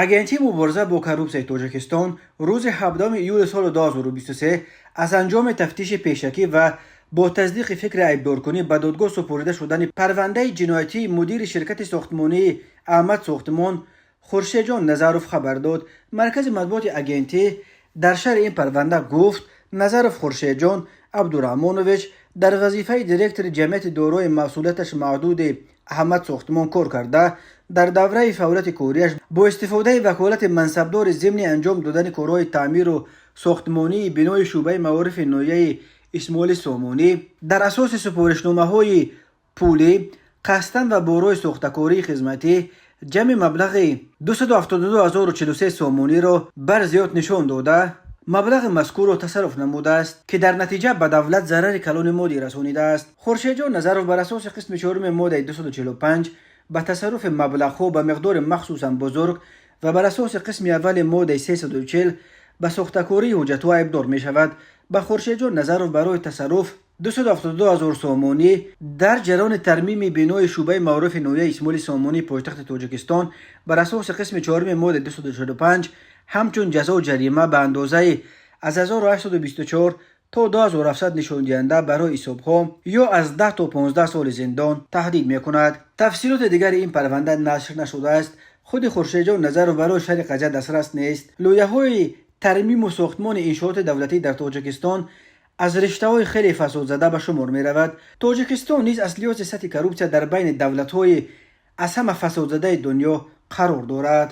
Агентии мубориза бо коррупсияи Тоҷикистон рӯзи 17 июли соли 2023 аз анҷоми тафтиши пешакӣ ва бо тасдиқи фикри айбдоркунӣ ба додгоҳ супорида шудани парвандаи ҷиноятии мудири ширкати сохтмонии «Аҳмад Сохтмон» Хуршедҷон Назаров хабар дод. Маркази матбуоти агентӣ дар шарҳи ин парванда гуфт: Назаров Хуршедҷон Абдураҳмонович дар вазифаи директори ҷамъияти дорои масъулияташ маҳдуди «Аҳмад Сохтмон» кор карда, дар давраи фаъолияти кориаш бо истифодаи ваколати мансабдори зимни анҷом додани корҳои таъмиру сохтмонии бинои шӯъбаи маорифи ноҳияи Исмоили Сомонӣ дар асоси супоришномаҳои пулӣ қасдан ва бо роҳи сохтакории хизматӣ ҷамъи маблағи 272 043 сомониро бар зиёд нишон дода, маблағи мазкурро тасарруф намудааст, ки дар натиҷа ба давлат зарари калони моддӣ расонидааст. Хуршедҷон Назаров бар асоси қисми чоруми моддаи 245, ба тасарруфи маблағҳо ба миқдори махсусан бузург, ва бар асоси қисми аввали моддаи 340, ба сохтакории ҳуҷҷатҳо, айбдор мешавад. Ба Хуршедҷон Назаров барои тасарруф 272 ҳазор сомонӣ дар ҷараёни тармими бинои шӯъбаи маорифи ноҳияи Исмоили Сомонии пойтахти Тоҷикистон бар асоси қисми чоруми моддаи 245 ҳамчун ҷазо ҷарима ба андозаи аз 1824 то 2700 нишондиҳанда барои ҳисобҳо ё аз 10 то 15 соли зиндон таҳдид мекунад. Тафсилоти дигари ин парванда нашр нашудааст. Худи Хуршедҷон Назаров барои шарҳи қазия дастрас нест. Лоиҳаҳои тармиму сохтмони иншооти давлатӣ дар Тоҷикистон аз риштаҳои хеле фасодзада ба шумор меравад. Тоҷикистон низ аз лиҳози сатҳи коррупсия дар байни давлатҳои аз ҳама фасодзадаи дунё қарор дорад.